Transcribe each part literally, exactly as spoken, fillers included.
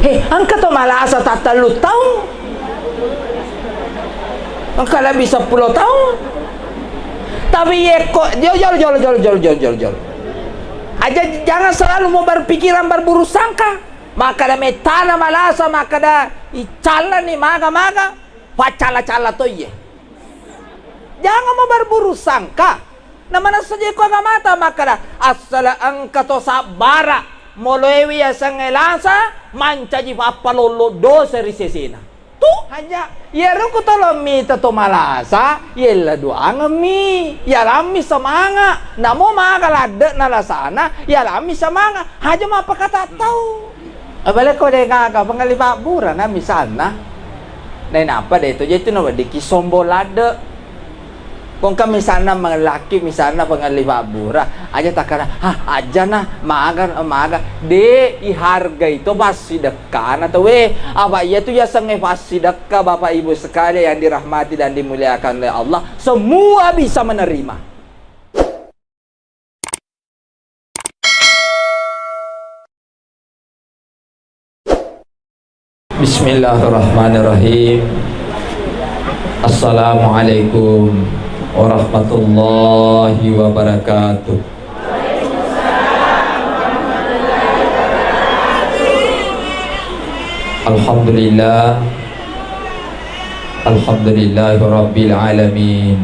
He, engka to malasa tattellu taung. Engka lebih seppulo taung. Tapi yekko, jol, jol, jol. Aja, jangan selalu mau berpikiran berburuk sangka. Makkeda mettana malasa, makkeda icallanni maga-maga, paccalla-calla to iye. Jangan mau berburuk sangka. Na manessa je ko agamata makkeda, assala engka to sabbara, moloewi yasengnge lasa, mancaji pappalollo dosa ri sesena. Tu haja, iyaro ku tolong mita to malasa, yella duangemmi, yalammi semanga, namo maga ladde na lasana, yalammi semanga, haja mappakata tau. Apalagi ko de gaga pengelli pabbura na misalna. Nainappa de to je tu naweddikki sombong ladde. Ko engka misalna mellaki, misalna pengelli pabbura, aja takkada, "Hah, ajana, maga, maga." De, ihargai to passidekkana tauwe. Apa iya tu yasengnge passidekka, Bapak Ibu sekalian yang dirahmati dan dimuliakan oleh Allah, semua bisa menerima. Bismillahirrahmanirrahim. Assalamualaikum warahmatullahi wabarakatuh. Alhamdulillah. Alhamdulillahirabbil alamin.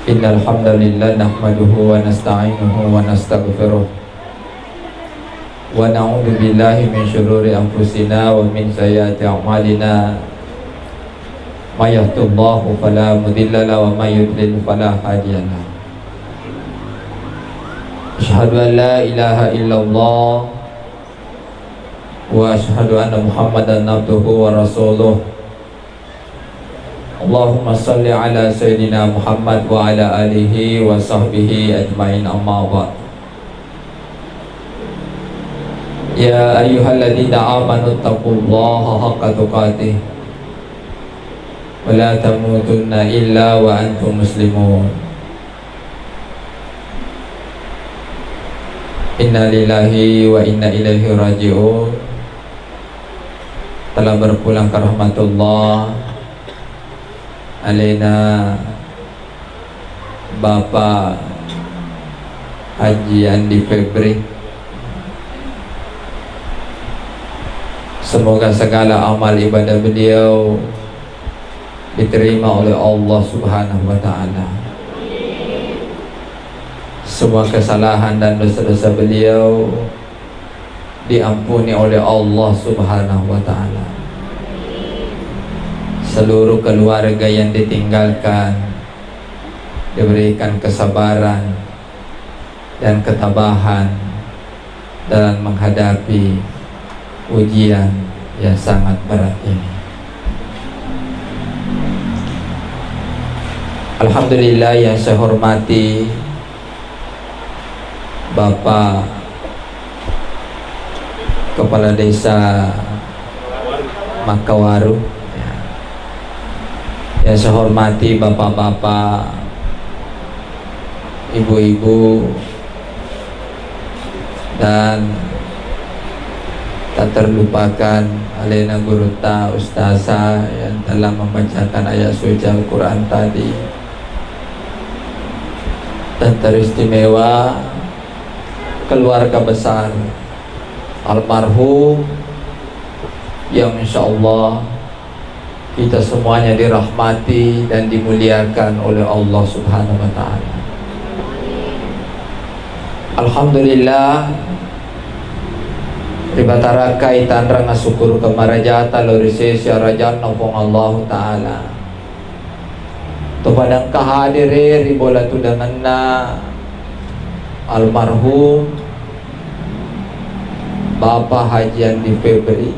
Innal hamdalillah nahmaduhu wa nasta'inuhu wa nastaghfiruh. Wa na'udzu billahi min syururi anfusina wa min sayyiati a'malina. May yahdihillahu fala mudilla lahu wa may yudlil fala hadiya lahu. Asyhadu an la ilaha illallah wa asyhadu anna Muhammadan abduhu wa rasuluh. Allahumma salli ala Sayyidina Muhammad wa ala alihi wa sahbihi ajmain, amma ba'd. Ya ayyuhalladzina amanu taqullaha haqqa tuqatih wa la tamutunna illa wa antum muslimun. Innalillahi wa inna ilaihi raji'un. Telah berpulang ke rahmatullah alena Bapak Haji Andi Febri. Semoga segala amal ibadah beliau diterima oleh Allah Subhanahu wa Ta'ala. Semua kesalahan dan dosa-dosa beliau diampuni oleh Allah Subhanahu wa Ta'ala. Seluruh keluarga yang ditinggalkan diberikan kesabaran dan ketabahan dalam menghadapi ujian yang sangat berat ini. Alhamdulillah, yang saya hormati Bapak Kepala Desa Makkawaru, ya. Yang saya hormati bapak-bapak, ibu-ibu, dan tak terlupakan alena gurutta, ustazah yang telah membacakan ayat suci Al-Quran tadi. Dan teristimewa keluarga besar almarhum yang insya Allah kita semuanya dirahmati dan dimuliakan oleh Allah Subhanahu wa Ta'ala. Alhamdulillah, ripattarakai tanrang asukkuruka marajata lao ri sesi arajanna Puang Allahu Ta'ala. Topada engka hadere ri bola tudangenna almarhum Bapak Haji Andi Febri.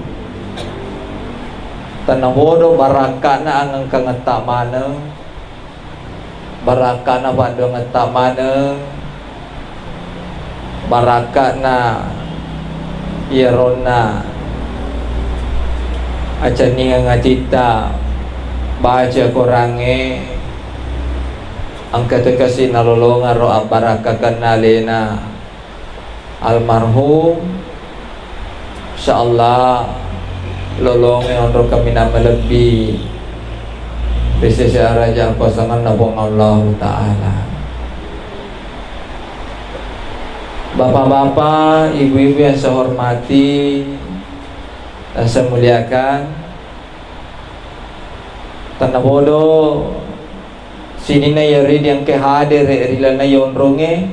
Tennabodo barakka'na angengkangetta maneng, barakka'na paddoangetta maneng, barakka'na iyaronna acenningeng atitta baca Korangnge, engka to kasi nalolongeng ro abbarakkakenna alena almarhum Insyaallah, lolongnge onrong kaminang malebbi ri sese araja akuasangenna Puang Allahu Ta'ala. Bapak-bapak, ibu-ibu yang saya hormati dan saya muliakan, tennabodo sininna iyaro idi engka hadere ri lalenna iyonrongnge,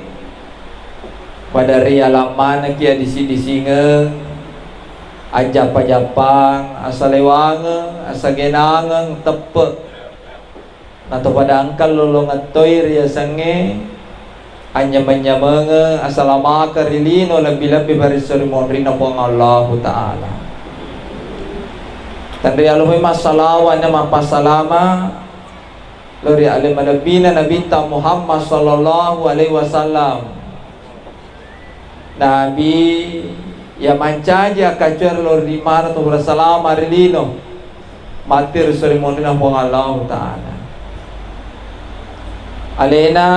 pada rialang manekki adisi-disingeng, ajjappa-jappang, asalewangeng, asagenangeng, teppe. Nato pada engka lolongeng toi riasengnge, anynyameng-nyamengeng, asalamakeng ri lino, lebbi-lebbi baresso ri monrinna Puang Allahu Ta'ala. Tenri alomoi massalawa na mappasalama lao ri ale malebbina Nabitta Muhammad sallallahu alaihi wasallam. Nabi iya mancaji akkacuere lao ri mana to bersalama ri lino, matti ri sori monrina Puang Allahu Ta'ala. Alena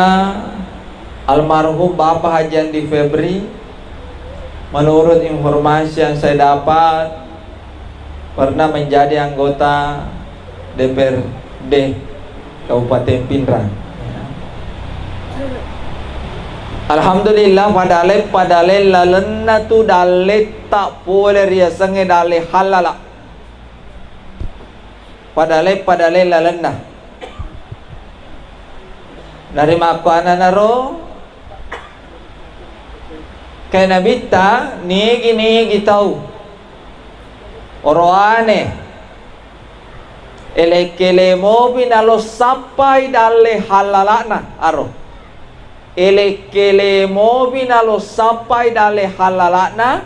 almarhum Bapak Haji Andi Febri, menurut informasi yang saya dapat, pernah menjadi anggota D P R D Kabupaten Pinrang. Alhamdulillah, padale-padale lalenna tu dalletta pole riasengnge dalle hallala. Padale-padale lalenna. Narimakkuannanaro, Kae Nabitta, nigi-nigi tau oroane, elekkele mopi nalo sappai dalle hallala'na aro. Elekkele mopi nalo sappai dalle hallala'na.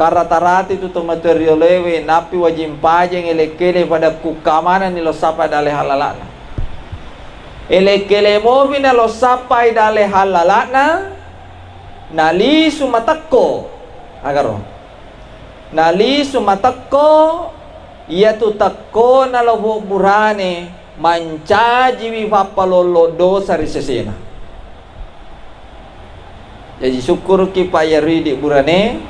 Karata-rati tu tomatoa rioloewe, nappi wajing pajeng elekkele pada kukkamanenni lo sappai dalle hallala'na. Elekkele mopi nalo sappai dalle hallala'na, nalisu matekko. Agaro. Nalisu matekko, iyatu tekkona lo burane mancajiwi fappalollo dosa ri sesena. Jaji, sukkuruki pa iyaro idi burane,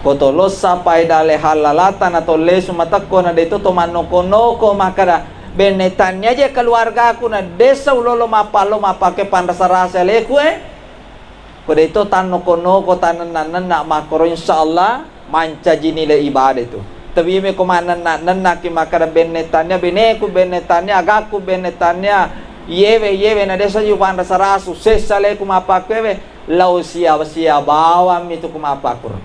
ko to lo sappai dalle hallalata na to lesu matekko na de to to mannoko-noko makkada, benne tannia je keluargaku na desa ulolo mappallo mappake panrasa-rasa leku e. Ko de to tannoko-noko tanenna-nenna makkoro, insyaallah mancaji nilai ibadah itu. Tapi me ko manenna-nennaki makkada, benne tannia beneku, benne tannia agakku, benne tannia iyewe, iyewe na desa ju panrasa-rasu, sessa leku mappakkuewe, lao sia-sia bawammi tu ku mappakkuro.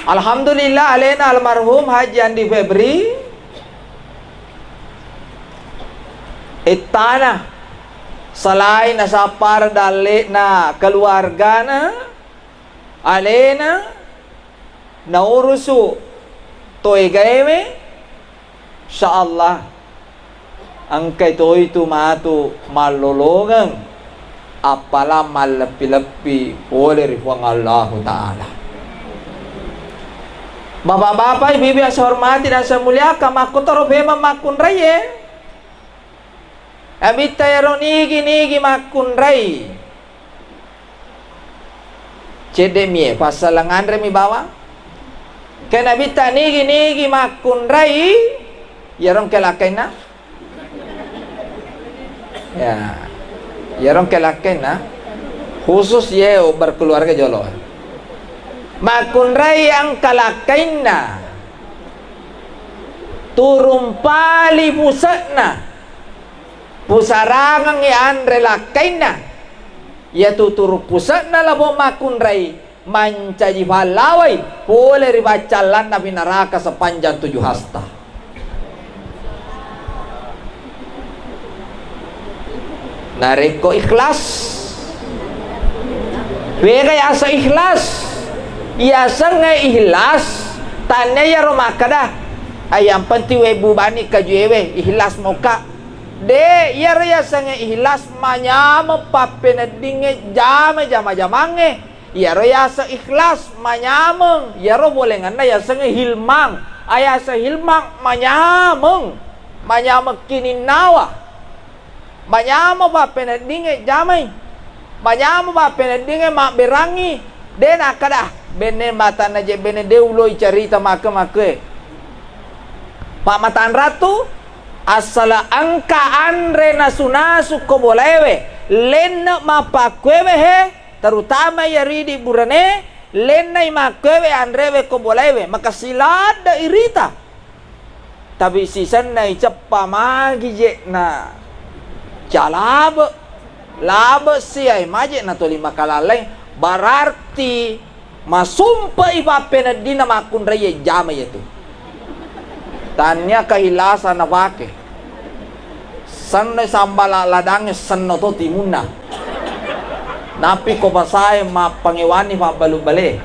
Alhamdulillah, alena almarhum Haji Andi Febri, ettana, selain nasappara dalle'na keluargana, alena naurusu to egaewe, insyaallah engkai toitu matu mallolongeng appalang malleppi-leppi pole ri Puang Allahu Ta'ala. Bapak-bapak, ibu-ibu yang saya hormati dan saya muliakan, makkotoro memang makkunraie. Nabitta ero nigi-nigi makkunrai. Cedde mi e, passaleng anre mi bawang. Ke Nabitta nigi-nigi makkunrai, iyaro engka lakkainna. Ya. Iyaro engka lakkainna. Khusus ye berkeluarga jolo. Makkunrai engka lakkainna. Turung pali puse'na. Pusarangengngi anre lakkainna, iyatu turu puse'na labo makkunrai mancaji pallawai pole ri paccallanna api naraka sepanjang tujuh hasta. Narekko ikhlas, wega yaseng ikhlas? Yasengnge ikhlas, tannia iyaro makkada, "Ai, yang penting we bubani kajuewe, ikhlas moka." De, iyaro yasengnge ikhlas manyameng pappeneddingnge jama jama-jamangnge. Iyaro yaseng ikhlas manyameng, iyaro bolengenna yasengnge hilmang. Ayaseng hilmang manyameng, manyameng kininnawa, manyameng pappeneddingnge jamai. Manyameng mappeneddingnge mabberangngi, de nakkeda, "Benne matanna je benne de uloi carita make-make." Pammatanrang tu, assala engka anre nasu-nasu ko bolaewe, lenne mappakkuewe he, terutama iya ridi burane, lennai makkuewe anrewe ko bolaewe, makasiladde irita. Tapi sisenna iceppa magi je'na calabe, labe siai maje na toli makalalleng, berarti masumpe'i pappeneddinna makkunrai jama iyatu. Tania kahilasa napake. Senno sambala ladangnge senno to timunna. Nappi ko pasae mappangewani fabbalu bale.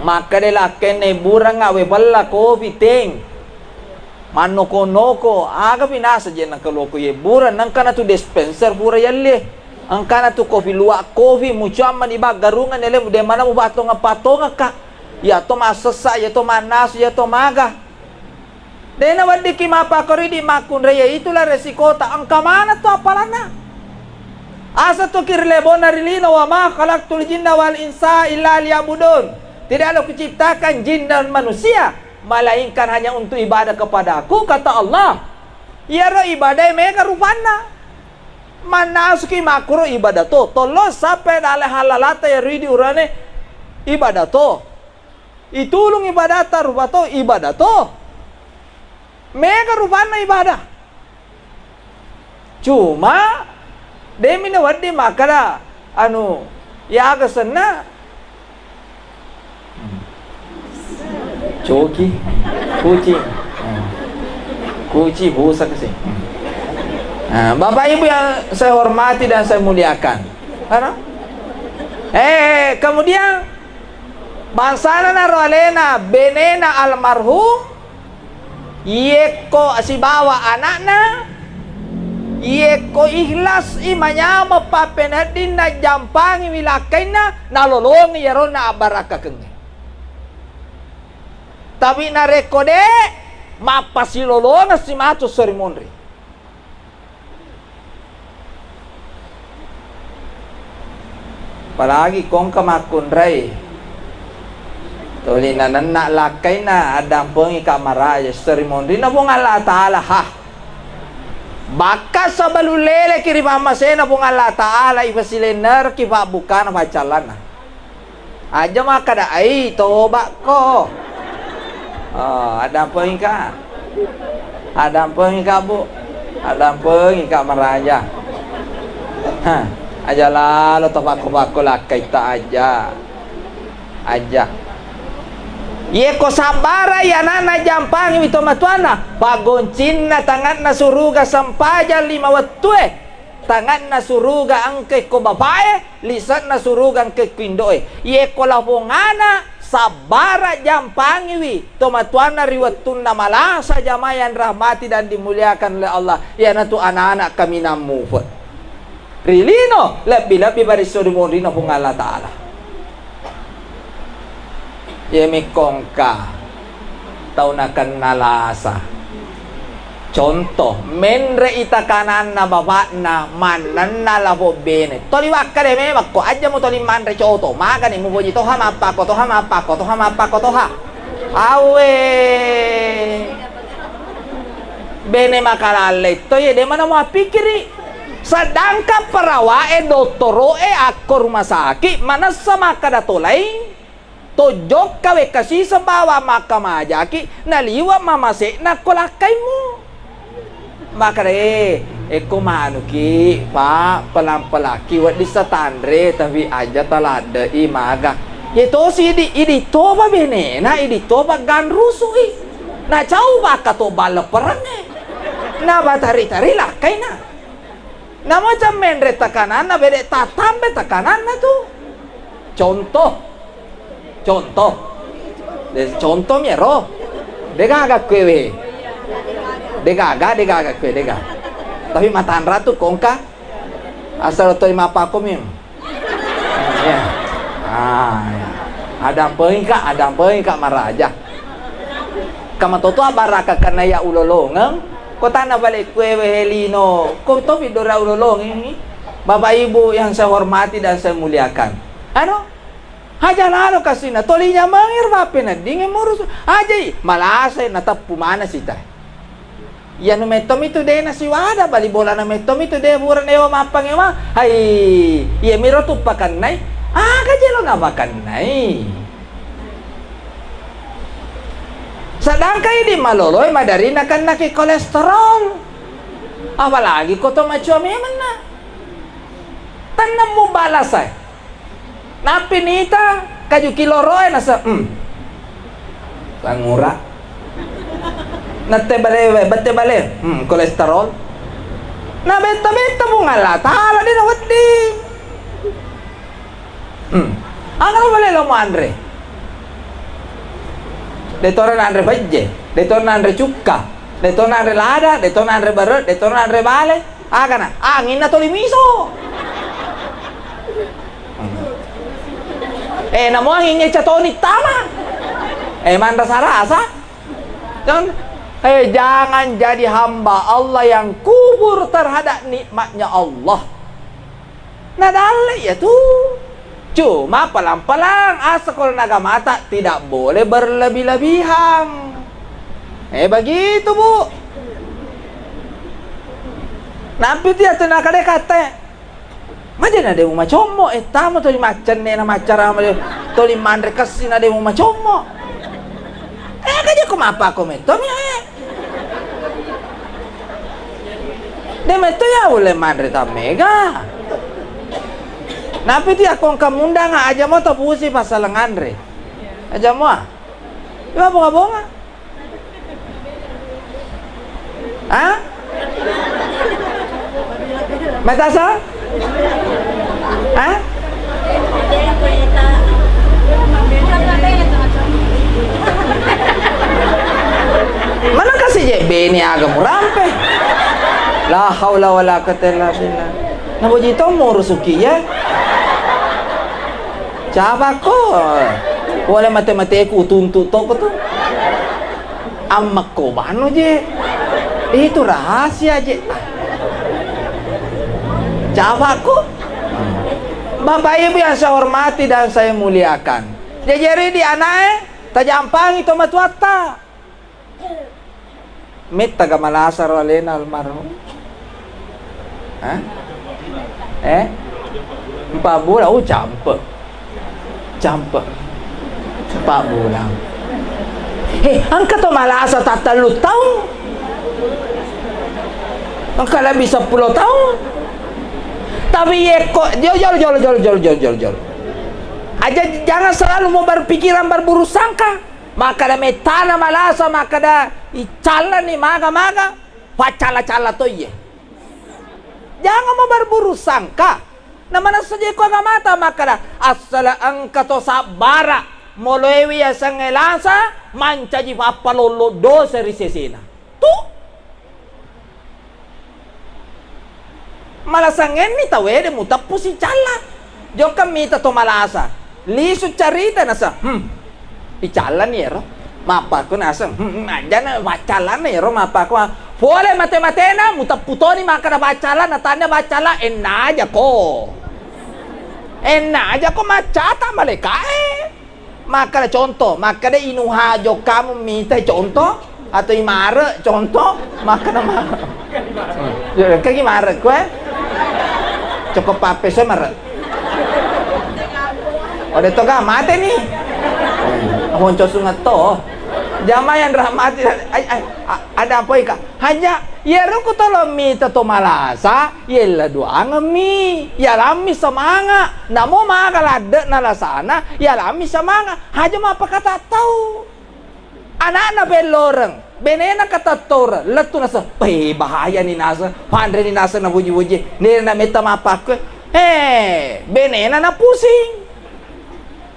Makkeda lakkenne burangnga we bella kopi teng. Mannoko-noko, aga pinasa je nengka loko ye burang, nengka natu dispenser pura yalle. Engka natu kopi luwak kopi, mucuang mani baggarungan ele, de mana mu batongeng-patongeng ka. Iya to massessa, iya to mannasu, iya to maga. Dena weddikki mappakoridi makkunrai, itulah resikota. Engka mana tu apalanna? Asa tu kirilebona rilino, "Wa ma khalaqtul jinna wal insa illa liya'budun." Tidaklah kuciptakan jin dan manusia melainkan hanya untuk ibadah kepadaku, kata Allah. Iyaro ibadah mega rupanna. Mannasuki makkuro ibadah to, tollo sampai dale halalata ya ridi urane ibadah to. Itulung ibadata rupa to, ibadah to. Mega rupanna ibadah. Cuma, demi na wedding makkada, anu, yaga senna, coki, kucing. Hmm. Kuci, busa kasi. Hmm. Nah, Bapak Ibu yang saya hormati dan saya muliakan. Karena, eh, kemudian bangsana naro alena, benena almarhum, yekko sibawa anakna, yekko ikhlas i manyameng pappeneddinna jampangiwi lakkainna, nalolongi yaronna abbarakkakengnge. Tapi narekko de, mappasilolongeng si matu seri monri. Apalagi kongka makkunrai, tuli nanenna lakkainna, addampengi ka maraja seri monrinna Puang Allah Ta'ala, ha. Bakka sebelum leleki ri pammasena Puang Allah Ta'ala, ipasilennerki pabbukana paccallanna. Aja makkada, "Ai, tobakko." Oh, addampengika. Addampengika, Bu. Addampengika maraja. Ha, aja lalo tobakko-bakko lakkaitta aja. Aja. Yeko sabbara i anana jampangiwi tomatuanna, paggoncinna tanganna suruga sempajang lima wettue. Tanganna suruga engka ko bapae, lise'na suruga engka ko indoe. Yeko lapongana sabbara jampangiwi tomatuanna ri wettunna malasa jamaah yang dirahmati dan dimuliakan oleh Allah, iyanatu anak-anak kaminang mufe. Ri lino lebbi-lebbi barissu ri monrina Puang Allah Ta'ala. Iyami kongka tau nakenna lasa. Contoh, menre i takananna bapakna mannenna lapo bene. Toli wakkade memang ko aja mu toli manre coto, magani mupoji toha mappako, toha mappako, toha mappako, toha. Awe. Bene makalalle to ye, de mana mu appikiri. Sedangkan perawae, dottoroe, akko rumah sakit, manessa makkada to laing. To jokka wekka siseng bawang makkamajaki, naliwe' mamase'na ko lakkaimu. Makkada, "Eh, ekko manuki, Pak, pelang-pelangki, wedding sa tanre, tapi aja taladde'i maga." Ye tosi idi, idi toba benena, idi toba ganrusui. Na cau baka to baleperengnge. Na batari-tari lakkaina. Namo cemmenre takananna, bede tatambe takananna tu. Contoh. Contoh. De, contoh mi ero. De gaga kue we. De gaga, de gaga kue, de gaga. Tapi matanra tu kongka. Asal toi mapako mi. Ya. Ah, ya. Adampengi ka, adampengi ka maraja. Kamatoto abaraka karena ya ulolongeng. Ko tana bale kue we lino. Ko to bidora ulolongeng ni. Bapak Ibu yang saya hormati dan saya muliakan. Anu, haja lalo kasina, toli nyamengir bape neddinge murusu. Ajai, malasai nateppu mana sita. Iyanu mettomi tu de nasiwada, bali bolana mettomi tu de pura newa mappangewa. Hai, iya miro tu pakennai. Aga jelo napakennai. Sedangkan idi maloloe madari nakennaki kolesterol. Apalagi ko to macua memenna. Tennemu balasai. Nappi nita kaju kiloroe nasa, hmm. Langura. Nette bale, bette bale, hmm, kolesterol. Na betta-betta Puang Allah Taala de nawedding. Hmm. Aga lo bale lo manre. De toro nanre pejje, de toro nanre cukka, de toro nanre lada, de toro nanre bere, de toro nanre bale. Aga na? Anginna toli miso. Hmm. Eh, namo anging eca toni tama. Eh, manrasa-rasa. Jangan, eh, jangan jadi hamba Allah yang kufur terhadap nikmatnya Allah. Nadalle iya tu. Cuma pelang-pelang, asal kalau naga mata tidak boleh berlebih-lebihan. Eh, begitu, Bu. Nampi tu iya tu nakade kate. Maja na de mumacommo, eh, tama toli maccenne na maccara, toli manre kessi na de mumacommo. Eh, kaja ko mapako metto mi, eh. De metto ya ulle manre tammega. Napi tu ya ko engka mundanga aja mo tapusi pasaleng anre. Aja mo, ah. Coba bonga-bonga. Hah? Matasa? Hah? Mana kasih je beni aga murampe? La haula wala quwwata illa billah. Naboji to murusuki ya. Capakko. Pole mate-mateku utuntu toko tu. Ammekko bano je. Itu rahasia je. Capakko. Bapak Ibu yang saya hormati dan saya muliakan. Jajari di anae, tajampangi to matuatta. Metta ga malasa ro alena almarhum? Hah? Eh? Empat bulan? Oh, campe. Campe. Empat bulan. Eh, engka to malasa tattellu taung. Engka lebih sepuluh taung. Tapi yekko, jol, jol, jol. Aja, jangan selalu mau berpikiran berburuk sangka. Makkeda mettana malasa, makkeda iccallani maga-maga, faccalla-calla toiye. Jangan mau berburuk sangka. Na manessa je ko agamata makkeda, assala engka to sabbara, moloewi yasengnge lasa, mancaji pappalollo dosa ri sesena. Tu. Malasangenni tauwe de muteppu sicalla. Jokka mita to malasa. Lisu carita nasa, hmm. Icallani ero. Mappakko naseng, hmm, hmm, ajana paccallanna ero mappakko. Pole mate-matena muteppu toni makkeda paccallanna, tannia paccalla, ennaja ko. Ennaja ko maccata malekae. Makkeda contoh, makkeda inuha jokkamu mitai contoh, atau imare contoh, makkeda mare. Yo, kagi mare kue. Cokko pappe so mare. Ode toga mate ni. Honco sungetto. Jamaah yang rahmati, ai, ai, a-, ada apa ika? Hanya, iyaro ku tolo mita to malasa, yella duangemmi, yalammi semanga. Namo maga ladde na lasana, yalammi semanga. Haja mappakatattau. Anakna pelloreng, benena katattoreng, lettu naseng, "Eh, bahaya ni naseng, panre ni naseng na boji-boji, nena metta mappakkue." Eh, benena na pusing.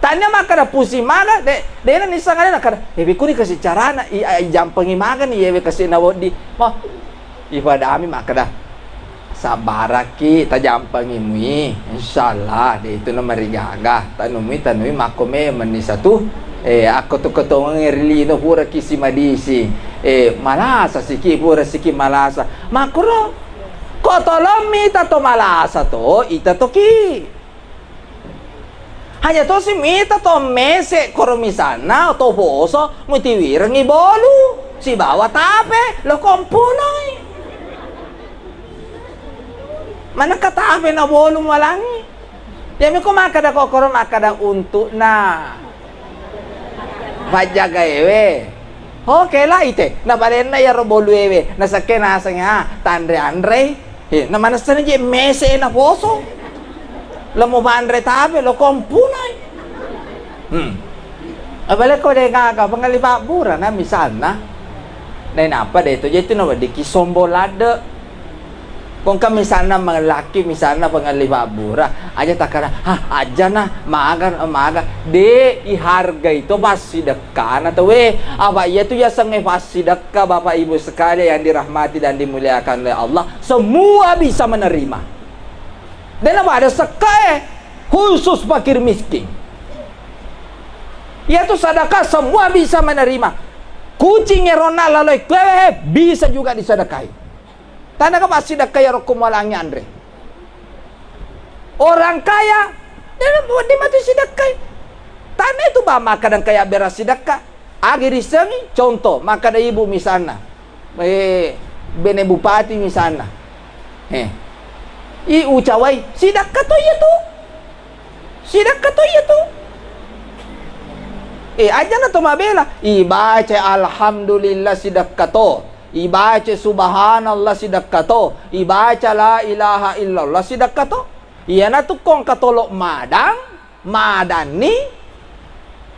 Tania makkeda pusing maga, de-, dena nisseng alena kada, "Eh, bikuni kasi carana, i-, a-, ijampengi magani, yewe kasi na weddi." Mo, Ipadami makkeda, "Sabbarakki, tajampangi mui, insyaallah, de itu na marigaga, tanumi, tanui makko memenni satu, eh, akko tu ketongengi ri lino pura ki si madisi, eh, malasa siki, pura siki malasa." Makkuro, Ko tolong mita to malasa to, ita toki. Hanya tosi mita to mese koro misalna to poso mutiwirengngi bolu sibawa tape lo kompunoi. Manengka tape na bolu malangi. Iyami ko makkeda kokoro makkeda untukna pajjagaewe. Oke lah ite, nabalenna iyaro boluewe, nasekke naseng, ah, tanre-anrei. Eh, namanessani je mese naposo. Lemo panre tabe lo kompunai. Hmm. Apalagi ko de gaga pengelli pabbura na misalna. Nainappa de to je tu naweddikki sombong ladde. Kongka misalna melaki, misalna pengelli pabbura, aja takkada, "Hah, aja nah, maga, maga." De, ihargai to passidekkana tauwe. Apa iya tu yasengnge passidekka, Bapak Ibu sekalian yang dirahmati dan dimuliakan oleh Allah, semua bisa menerima. Dena pada sekkae khusus fakir miskin. Iya tu sadaka semua bisa menerima. Kucing erona laloi kuewe bisa juga disedekai. Tanaka massidekkai iyaro ko mualangi anre. Orang kaya, de wedding matu sidekkai. Tana itu ba makkadang kaya bera sidekka. Agi risengi, contoh, makkada ibu misalna. Eh, bene bupati misalna. Eh. I ucawai, sidekka to iya tu. Sidekka to iya tu. Eh, aja na to mabela. Ibaca alhamdulillah sidekka to. Ibaca subhanallah sidekka to, ibaca la ilaha illallah sidekka to. Iyanatu kongka tolo madang, madanni,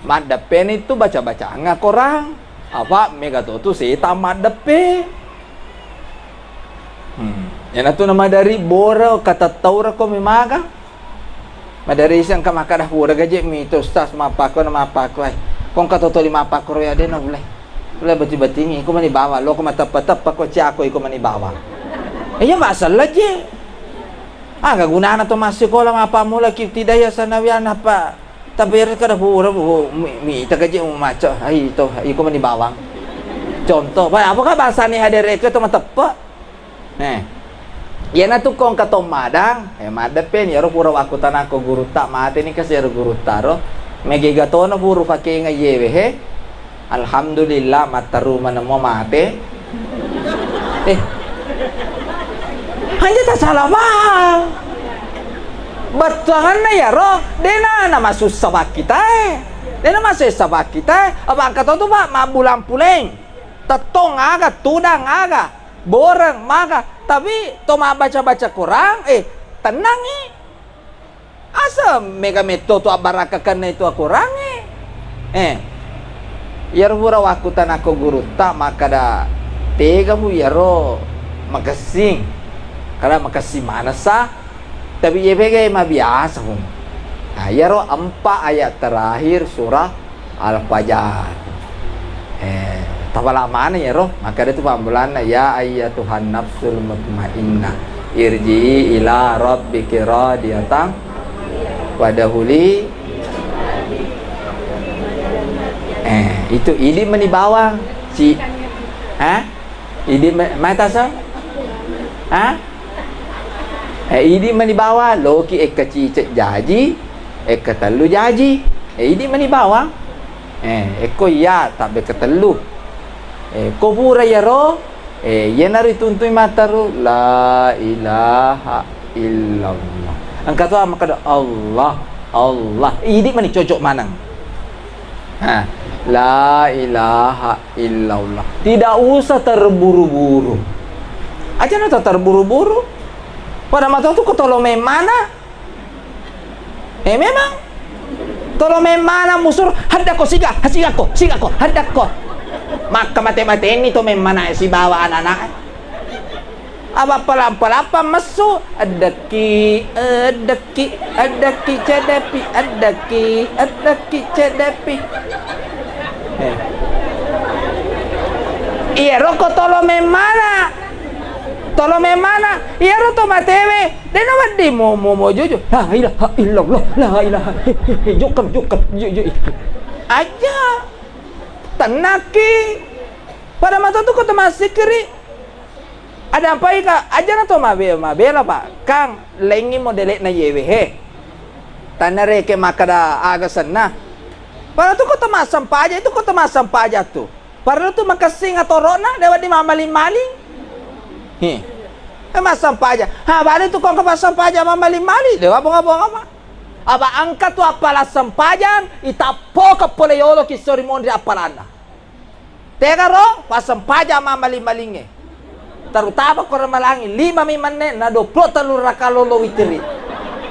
maddeppeni tu baca-bacanga korang. Apa mega to tu setang maddeppe. Hmm. Iyanatu namadari boro katattaura ko memaga. Madarisi engka makkada, "Pura gaje mi to, Ustaz, mappakko na mappakko, ai. Kongka totoli mappakko ro ya de na ulai. Ulai bati-batingi, iko mani bawang, loko mateppa-teppa ko ciako iko mani bawang." Iya, masalah je. Aga gunana to massikola mappammula ki ibtidaiyah sanawiyah napa tapi ero kada pura, bu, mi, mi, ita gaje mu maco, ai to, iko mani bawang. Contoh, apa, apakah bahasane hadere itu to mateppa? Eh. Iyanatu kongka to madang, eh, maddeppeni, iyaro pura wakkutanakko gurutta, mateni kasi ero gurutta ro. Megega tona puru fakenga iyewe, he. Alhamdulillah, matteru manemmo mate. Eh. Hanya tak salah paham. Bettuanna iyaro, dena na masussa pakkitae. Dena masessa pakkitae. Apa angka to tu, Pak, mabbulang puleng. Tettong aga, tudang aga, boreng maga, tapi to mabbaca-baca Quran, eh, tennangi. Asa mega metto tu abbarakkakenna itu Qurangnge. Eh, iyaro pura wakkutanakko gurutta makkada, "Tega fu iyaro makessing?" Kada makessing manessa, tapi iye pega mabiasa fu. Nah, iyaro empat ayat terakhir surah Al-Fajar. Eh, tapala maneng iyaro, makkeda tu pammulanna, "Ya ayyatuhan nafsul mutmainnah, irji'i ila rabbiki radiyatan wadkhuli." Eh, itu idi meni bawang. Si, ha? Idi me-, mai tasa? Ha? Eh, idi meni bawang, loki ekka cicek jaji, ekka tellu jaji. Eh, idi meni bawang. Eh, ekko iya tabbe ketellu. Eh, ko pura iyaro, eh, iyanaro ituntui mattaru, "La ilaha illallah." Engka to makkeda, "Allah, Allah." Idi meni cocok maneng. Ha, "La ilaha illallah." Tidak usah terburu-buru. Aja na terburu-buru. Pada mata tu ko tolo memmana. Eh, memang. Tolo memmana musur, haddakko siga, sigakko, sigakko, haddakko. Makka mate-mateni to memmana sibawa anak-anak. Apa pelampa-lampa messu, addakki, addakki, addakki cedepi, addakki, addakki cedepi. Eh. Iyaro ko tolo memmana. Tolo memmana. Iyaro to matewe. Dena wedding mo, mo, mo juju. La ilaha illallah, la ilaha, he, he, he, jokkar, jokkar, ju, ju. Aja. Tennakki. Pada mata tu kota masikri. Ada apa ika? Aja na to mabe-, mabela, Pak. Kang, lengi modele'na yewe, he. Tanna reke makkada aga senna. Padahal tu kota massempajang, itu kota massempajang tu. Padahal tu makessing atoro'na, dewa di mammaling-maling. He. Eh, massempajang. Ha, balik tu kongka massempajang mammaling-maling. Dewa bonga-bonga, Pak. Apa engka tu appalang sempajang, itappoka pole yolo ki sori monri appalanna. Tegaro, passempajang mammaling-malingnge. Terutama ko Ramalangi, lima mi menne, na dua puluh tellu raka lolo witiri.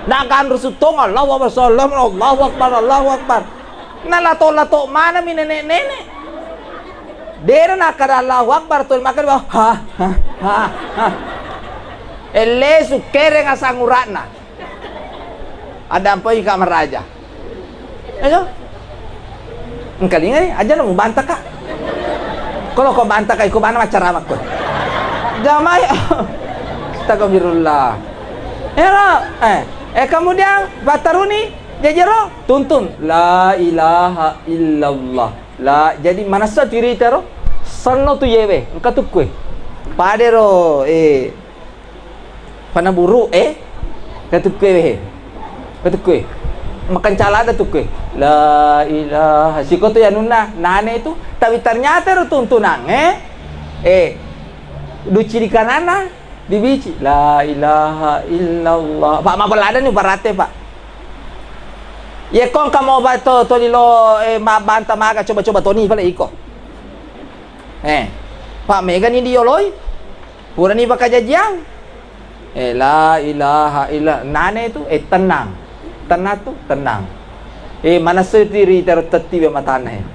Na ganru suttong, Allahu Akbar, sallam, Allahu Akbar, Allahu Akbar. Na lato-lato manami nenek-nenek. Dera na kada Allahu Akbar, tuli makkada, ha, ha, ha, ha. Ellesu kereng asang urakna. Ada apa ika maraja? Ayo. Engkalingai, aja na mubantaka. Kalau ko bantaka, iko mana macara makko. Jamai. Astagfirullah. Ero, eh, eh, kemudian bataruni, jajero, tuntun. La ilaha illallah. La, jadi manessa tiritero, senno tu yewe, engka tukkue. Padero, eh, Panaburu, eh? Katukkue wehe. Katukkue. Makan calada tukkue. La ilaha. Sikotu anunna, nane itu. Tapi ternyata ro tuntunang, eh? Eh. Duci di kanana, dibici. La ilaha illallah. Pak, mabelada ni barate, Pak. Ye kong kamu obat to, to lilo, eh, ma-, banta maga, coba-coba toni pale iko. Eh. Pak, mega ni dioloi. Purani pakajajiang. Eh, la ilaha illa, nane tu, eh, tenang. Tenang tu, tenang. Eh, manessai tu ri tero tettiwe matana, eh.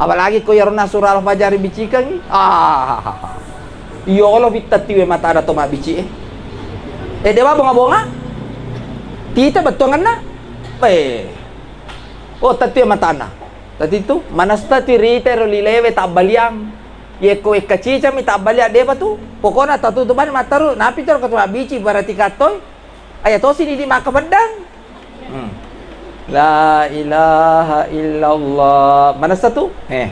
Apalagi ko yarona surah Al-Fajr bicikangi. Ah. Yolo pittettiwe matana to mabbici, eh. Eh, dewa bonga-bonga. Tita bettuanganna. Eh. Oh, tettiwe matana. Tadi tu, manessa tu ri tero lilewe tabbaliang. Yekko wekka cicami tabbaliang depa tu. Pokona tatutu bani mattaru, napi tero ketua bici berarti katoi. Aya tosi didi maka beddang. Hmm. La ilaha illallah. Manessa tu? Eh.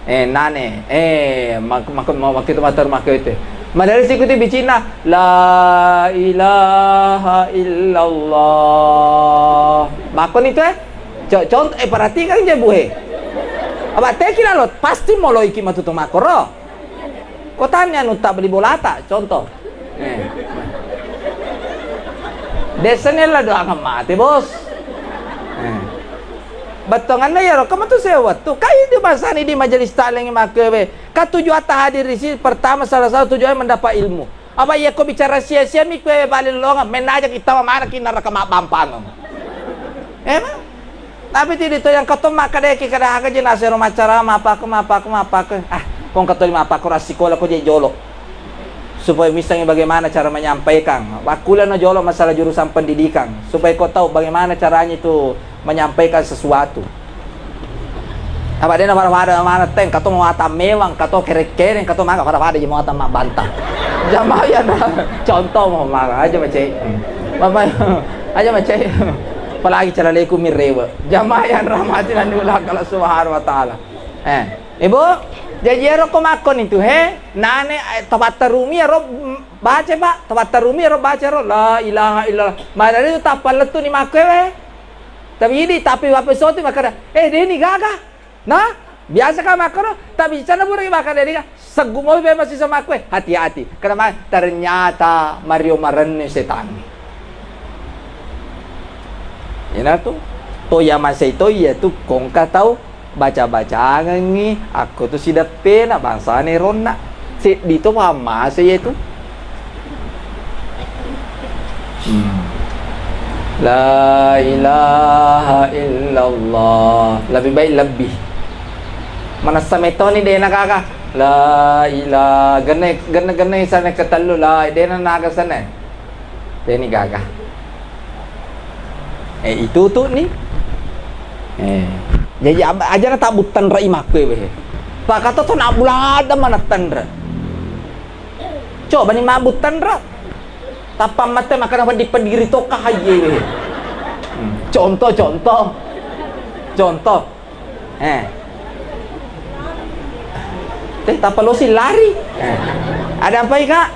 Eh, nane. Eh, mak-, mak-, mak-, makitu mattaru makkete. Madari sikuti bicina, la ilaha illallah. Makkoni tu, eh? Co-, cont-, eh, perhatikan je, Bu, he. Apa teki lalo, pasti moloiki matutu makkoro. Ko tania nu tak beli bolata, contoh. Eh. Desa ni lah doangan mati, Bos. Eh. Bettonganna ya, kamu tu sewa tu. Kai di masa ni di majelis taklim makkebe. Ka tujuan hadir di sini pertama, salah satu tujuan mendapat ilmu. Apa iya ko bicara sia-sia mi kue bali lolongang, mennaja kita mana ki neraka mabbampang. Emang? Tapi ti di to yang ketom makkadeki kada aga je nasero macara mappaku, mappaku, mappaku. Ah, kong katoli mappaku, rassikola ko je jolo. Supaya misalnya bagaimana cara menyampaikan. Wakkulano jolo masalah jurusan pendidikan. Supaya kau tahu bagaimana caranya itu menyampaikan sesuatu. Apa dena pada-pada mana teng, kato muatan mewang, kato kereng-kereng, kato mangga pada-pada je muatan mabbanta. Jamaah yang contoh mau mangga aja macai. Mama aja macai. Apalagi calaleku mirewe. Jamaah yang rahmati dan diulang Allah Subhanahu wa taala. Eh, Ibu, jaji ero ko makkoni tu he, nane, eh, tapatta rumi ero, mm, baca, Pak, tapatta rumi ero baca ero la ilaha illallah. Madari tu tappa lettu ni makkewe. Tapi idi, tapi wape soti makkada, eh, deni gaga. Nah, biasa ka makkoro, tapi cana buraki makkada deni gaga. Seggu mopi pe masisa makkue, hati-hati. Kenapa? Ternyata mario marenni setan. Ina tu, to ya masai to iya tu kongka tau baca-bacangengngi, akko tu sideppena bangsana eronna. Seddi to pammasei iya tu. Hmm. La ilaha illallah. Lebih baik lebih. Manessa metoni dena kaka. La ilaha, genne, genne, genne sana ketellu la, dena naga sana. Deni gaga. Eh, itu tu ni. Eh, jadi ab-, aja na tabuttan rai makku, eh, weh. Pak, kata tu nak bulan ada mana tanra. Coba ni mabut tanra. Tappa mate makana peddi-peddi ri tokka haji, weh. Hmm. Contoh, contoh. Contoh. Eh. Teh, tappa losi lari. Eh. Ada apa, Kak?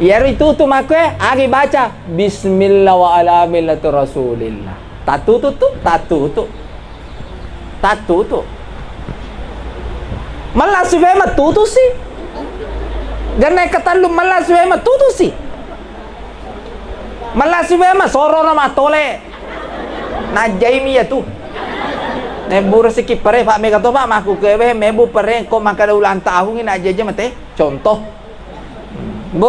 Iyaro itutu makkoe, agi baca, "Bismillah wa ala millati Rasulillah." Tattutu tu, tattutu. Tattutu. Mallassu wae mattutusi. Genna ketellu mallassu wae mattutusi. Mallassu wae masorono matole. Najjaimi iyatu. Nebbura siki pare, Pak, mega to, Pak, makku kewe, mebu pare, ko makkeda ulang tahun, najjaja mate. Contoh. Bu?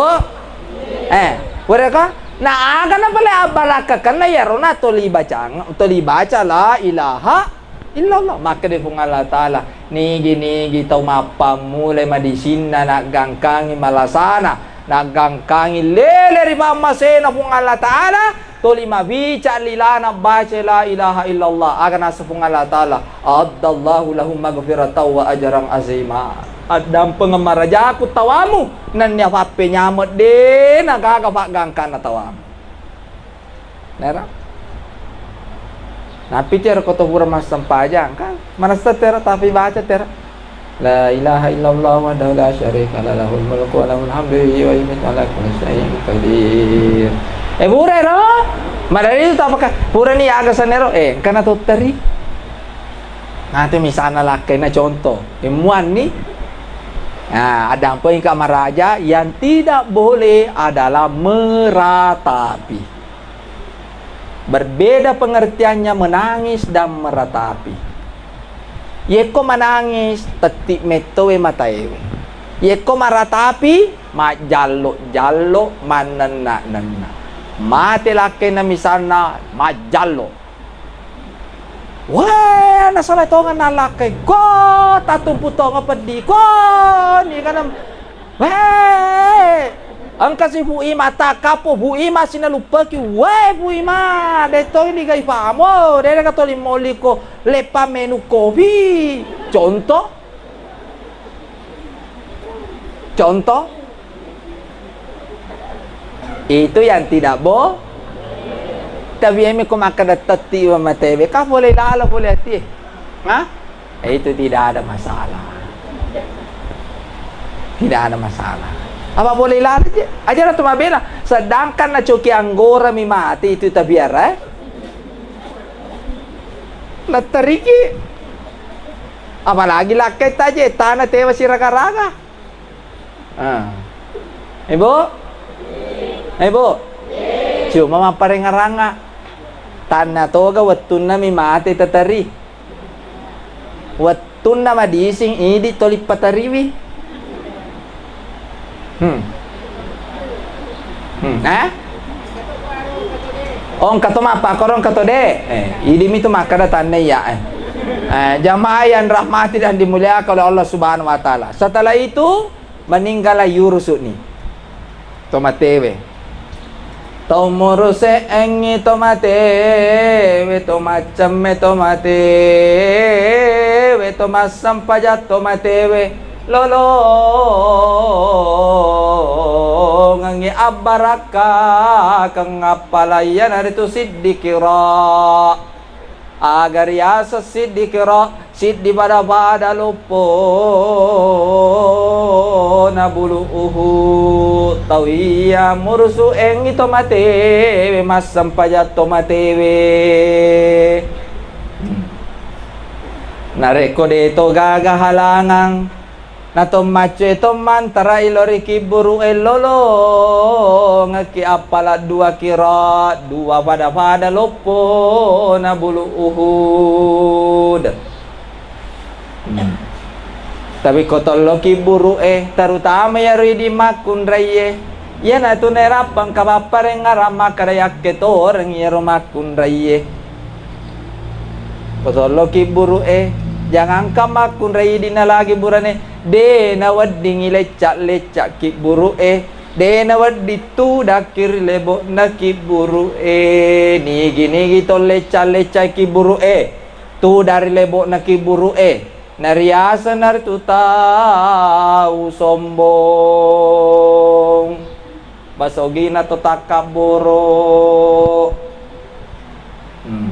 Eh, pura ka? Na aga na pale abbarakkakenna iyarona toli bacang, toli baca la ilaha illallah. Makkeda Puang Allah Taala, nigi-nigi tau mappammula madisinna, naggangkangi malasana, naggangkangi lele ri pammasena Puang Allah Taala, toli mabica lilana baca la ilaha illallah, aga naseng Puang Allah Taala, "A'addallahu lahum maghfiratan wa ajran azima." Addampengeng marajaku tawamu, nennia pappenyameng de nagaga paggangkanna tawamu. Nera? Nappi tero ko to pura massempajang, kan? Manessa tero, tapi baca tero. La ilaha illallah wahdahu la syarika lah, lahul mulku wa lahul hamdu yuhyi wa yumitu ala kulli syai'in qadir. Eh, pura ro? Madari itu apakah purani aga sanero? Eh, engkana totteri. Nanti misalna lakkaina contoh. Eh, muanni. Nah, addampengeng ka maraja, yang tidak boleh adalah meratapi. Berbeda pengertiannya menangis dan meratapi. Yekko manangis, tetti mettowe mataewe. Yekko maratapi, majjallo-jallo, mannenna-nenna. Mate lakkainna misalna, majjallo. Weh, nasala tongenna lakkai. Ko, tatumpu tonga peddi. Ko, ni kanam. Weh! Engka si Bu Ima takkapo, Bu Ima sinaluppaki. Weh, Bu Ima, de to ni gai pamo, de ka toli moliko leppa menu kopi. Contoh? Contoh? Itu yang tidak bo-, tapi emi ko makkeda tetti wa matewe, ka boleh lalo boleh ati. Hah? Eh, itu tidak ada masalah. Tidak ada masalah. Apa boleh lari je? Aja tu mabela. Sedangkan nacoki anggora mi mati itu tabiara, eh? Letteriki. Apalagi lakkai taje, tanah tewa siraga-raga. Ah. Ibu? Ibu? Cuma mapparengngeranga. Tanna toga wettunna mi mate tateri. Wettunna madising idi toli patariwi. Hmm. Hmm. Eh? Oh, engka to mappakkoro, engka to de. Eh, idi mi tu makkeda tanna iya, eh. Eh, jamaah yang rahmati dan dimuliakan oleh Allah Subhanahu wa Ta'ala. Setelah itu, meninggallah Yurusuni. Tomatewe. Tau muruse'engngi tomatewe, to maccemme tomatewe, to massempajang tomatewe, lolongengngi abbarakkakeng appala iyanaritu siddi kira. Aga riaseng siddi kira, siddi pada-pada loppona bulu Uhud. Tau iya murusu'engngi tomatewe, massempajang tomatewe. Narekko de to gaga halangang, na to maccoe to mantarai lao ri kibburu'e lolongekki appala dua kira, dua pada-pada loppona bulu Uhud. Hmm. Tapi ko tollo kibburu'e, terutama iyaro idi makkunraie, iyanatu naerappang kapapparengngarang makkeda yakke toreng iyaro makkunraie. Ko tollo kibburu'e, jangangka makkunrai idi nalagi burane, de naweddingi lecca-lecca kibburu'e, de nawedding tudakki ri lebo'na kibburu'e. Nigi-nigi to lecca-lecca kibburu'e, tuda ri lebo'na kibburu'e, nariaseng naritu tau sombong. Basogina to takkabboro. Hmm.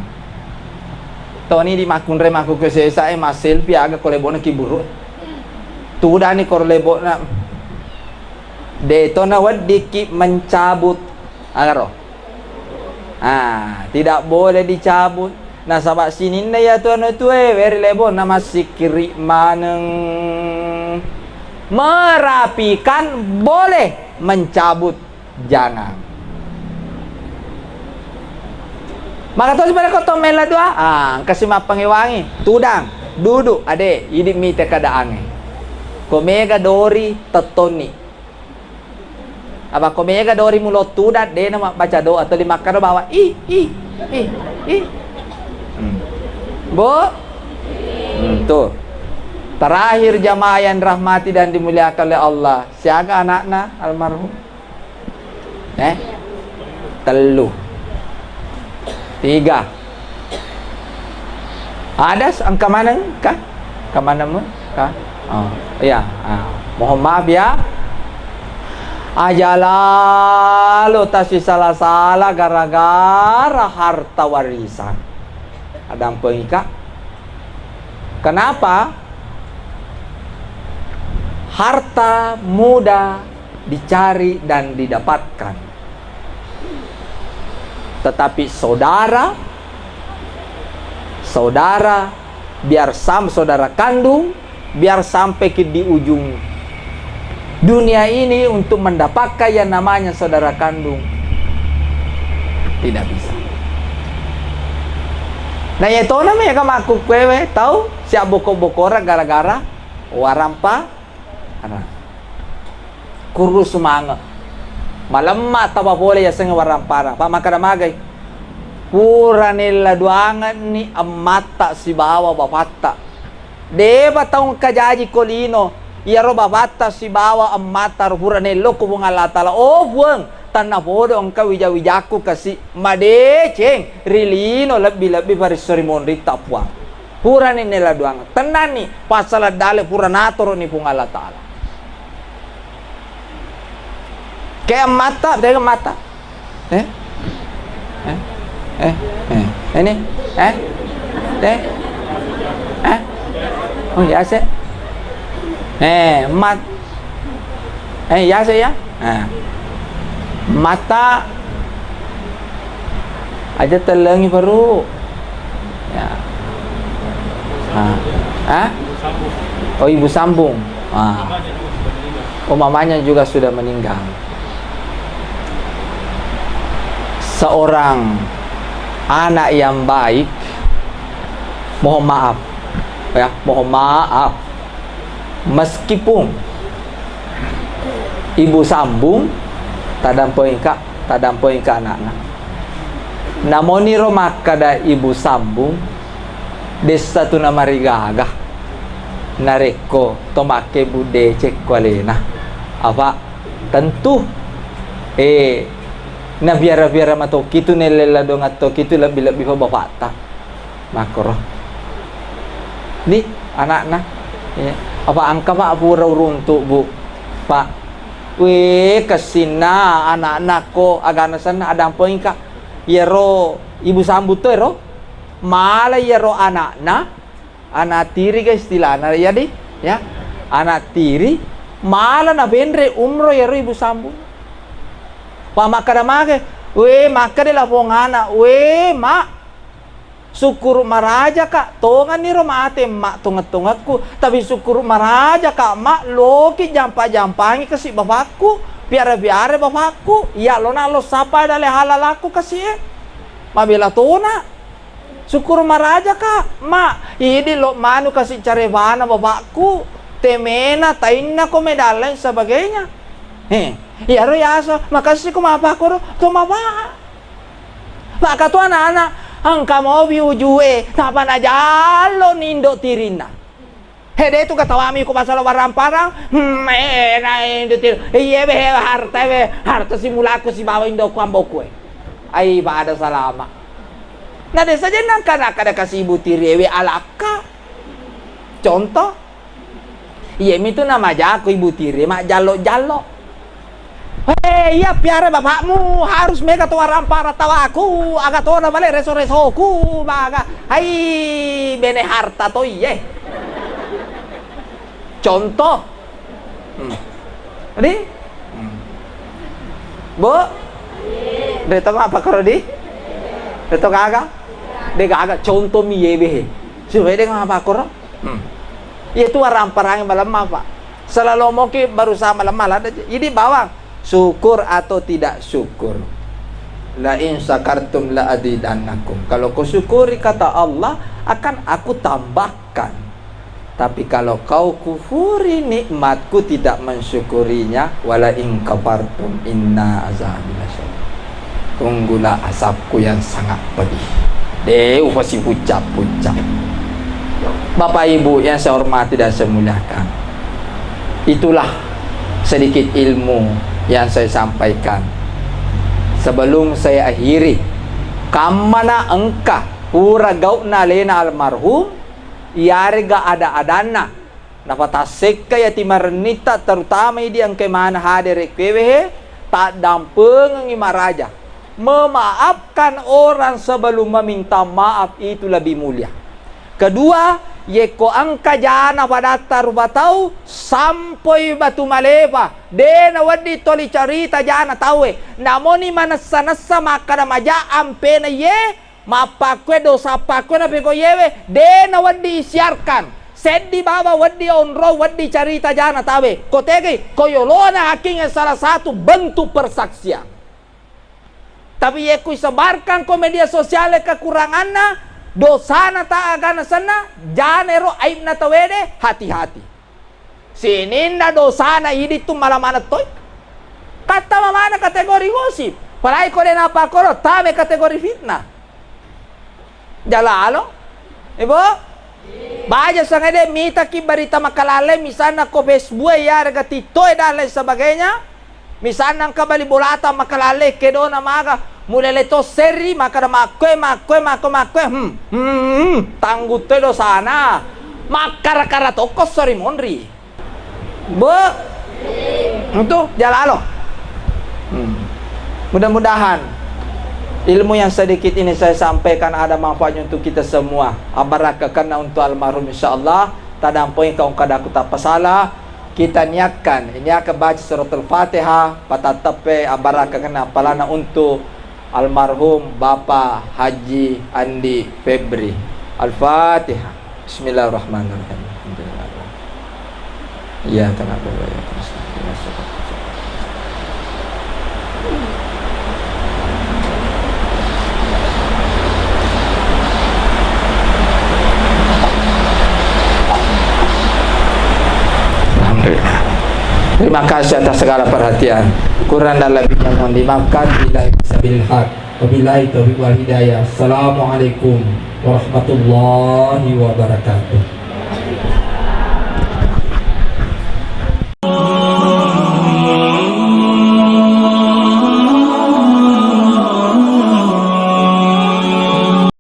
Toni di makkunrai makku ke sesa e masselfie aga ko lebo'na kiburu. Tudani ko lebo'na. De to naweddikki mencabut. Agaro. Ah, tidak boleh dicabut. Nasaba sininna iya tu anu tue, weri lebo na massikkiri maneng. Merapikan boleh, mencabut jangan. Maka tosi pada ko to mella dua, ah, engkasi mappangewangi, tudang, duduk, ade, idi mite keadaangnge. Ko mega dori, tettonni. Apa ko mega dori mulo tudang, de na mabbaca doa, tuli makkada bawa, ih, ih, ih, ih. Hmm. Bu? Hmm, tuh. Terakhir jamaah yang dirahmati dan dimuliakan oleh Allah, siaga anakna almarhum? Eh? Tellu. Tiga. Ada s-, engka maneng ka? Engka maneng mu? Ka? Oh, iya. Ah, mohon maaf ya. Aja lalo tasisala-sala gara-gara harta warisan. Addampengika. Kenapa? Harta mudah dicari dan didapatkan. Tetapi saudara, saudara, biar sam-, saudara kandung, biar sampai ke di ujung dunia ini untuk mendapatkan yang namanya saudara kandung, tidak bisa. Nah, iya tona mega makkukkuewe tau siap boko-bokora gara-gara warampa Arang. Kurru sumange. Malemma taba pole yasengnge waramparang. Pa makkada magai. Pura nella duangenni emmatta sibawa bapatta. Depa tau engka jaji ko lino. Iyaro bapatta sibawa emmatta ro pura nello ko Puang Allah Taala. Oh Puang, tanna podo engka wija-wijakku kasi madeceng ri lino lebbi-lebbi paresso ri monritta Puang. Purani nella duangenni. Tennanni, passala dale pura natoroni Puang Allah Taala. Ke emmatta, de emmatta. Eh? Eh? Eh? Eh? Ini? Eh? Eh? Eh? Oh, iya sih. Eh, emmat. Eh, iya sih ya. Nah. Mata aja telengi baru. Ya. Ah. Hah? Oh, ibu sambung. Ah. Oh, mamanya juga sudah meninggal. Seorang anak yang baik, mohon maaf, ya, mohon maaf. Meskipun ibu sambung, tadampoingka, tadampoingka anakna. Namoniro makkada ibu sambung, dessa tu namarigaga narekko to makkebbu decekko alena. Apa tentu, eh, nabiara-biara matokki tu nellella dongattokki tu lebbi-lebbi pa bapatta. Makkoro. Di anakna. Iya. Apa engka, Pak, pura uruntu, Bu? Pak. Wé, kessinna anakna ko agana senna adampoingka. Iyaro ibu sambung to ero. Mala iyaro anakna, anak tiri ga istilahna, ya, di? Ya. Anak tiri, mala nabenre umro iyaro ibu sambung. Pa makkada mage, wé, makkada lapong anak, wé, Mak. Sukkuru marajaka, tongenniro mate emma tongeng-tongekku, tapi sukkuru marajaka, Mak, loki jampa-jampangi kasi bapakku, piara-piara bapakku, iya lona lo sapa dale halalakku kasi e. Mabela tona. Sukkuru marajaka, Mak, idi lo manu kasi carebana bapakku, temena, tainna ko me dan lain sebagainya. He, iyaro yasa, makasih ko mapakoro, to mapa. Maka tu anak-anak, engka mobi ujue, tapa najallo ni indo tirinna. He, de tu katawami ko masalah waramparang, hmm, eh, na indo tiri, iye be, harta be, harta simulaku sibawa indoku amboku e. Ai, pada salama. Na desa jennang kana kada kasi ibu tiri ewe alakka. Contoh, Iyemitu namajako ibu tiri majjallo-jallo. He, iya piara bapakmu, harus mega to warampara tawaku, aga tona bale reso-resoku, maga. Hai, bene harta to iye. Contoh. Hmm. Jadi, hmm. Bo? De' to mappakkoro di? De' to gaga? De' gaga, contoh mi yewe he. Supaya de' mappakkoro. Hmm. Iya tu waramparangi malemma, Pak. Selalu moki berusaha malemma, lada. Jadi bawang, syukur atau tidak syukur. La in syakartum la azidannakum. Kalau kau syukuri kata Allah, akan aku tambahkan. Tapi kalau kau kufuri nikmatku, tidak mensyukurinya, wala in kafartum inna azabi lasyadid. Tunggulah azabku yang sangat pedih. De' upasipucca-pucca. Bapak Ibu yang saya hormati dan saya muliakan, itulah sedikit ilmu yang saya sampaikan. Sebelum saya akhiri, kammana engka pura gau'na alena almarhum, iyarega ada-adanna napatassekka yati marennitta, terutama idi engka mana hadere' kuewe he, taddampengengi maraja. Memaafkan orang sebelum meminta maaf itu lebih mulia. Kedua, yekko engka jana padatta rupa tau, sampoi batu malepa, de' nawedding toli carita jana tauwe. Namoni manessa-nessa makkada maja ampena ye, mappakkue dosa pakkue napegau yewe, de' nawedding isiarkan. Seddi baba wedding onrong, wedding carita jana tauwe. Ko tegai, ko yolona haking salah satu bentuk persaksian. Tapi yekku isebarkan ko media sosiale kekuranganna, dosana ta agana senna, jana ero aibna tauwe de, hati-hati. Sininna dosana idi tu mala maneng toi. Kattama maneng kategori gosip. Palai ko de' napakkoro, tama kategori fitnah. Jalalo. Ibu? Baja sangede mitaki berita makalalle, misalna ko Facebook e, iyarega TikTok e dan lain sebagainya. Misalna engka bali bolata makalalle, kedona maga, mulele to serri, makkada makkue, makkue, makkue, makkue, hmm, hmm, hmm, tanggung toi dosana. Makkara-kara tokko sori monri. Be, itu jalalo. Hmm. Mudah-mudahan ilmu yang sedikit ini saya sampaikan ada manfaatnya untuk kita semua. Abarakakanna untuk almarhum, insyaallah. Tadampoi kau kadaku tappa salah. Kita niatkan, niatkan baca suratul Fatihah, patatteppe abarakakanna apalana untuk almarhum Bapak Haji Andi Febri. Al-Fatihah. Bismillahirrahmanirrahim. Alhamdulillah. Iyyaka na'budu wa iyyaka nasta'in. Alhamdulillah. Terima kasih atas segala perhatian. Kurang dan lebihnya mohon dimaafkan. Billahi sabilil haq. Wabillahi taufiq wal hidayah. Assalamualaikum warahmatullahi wabarakatuh.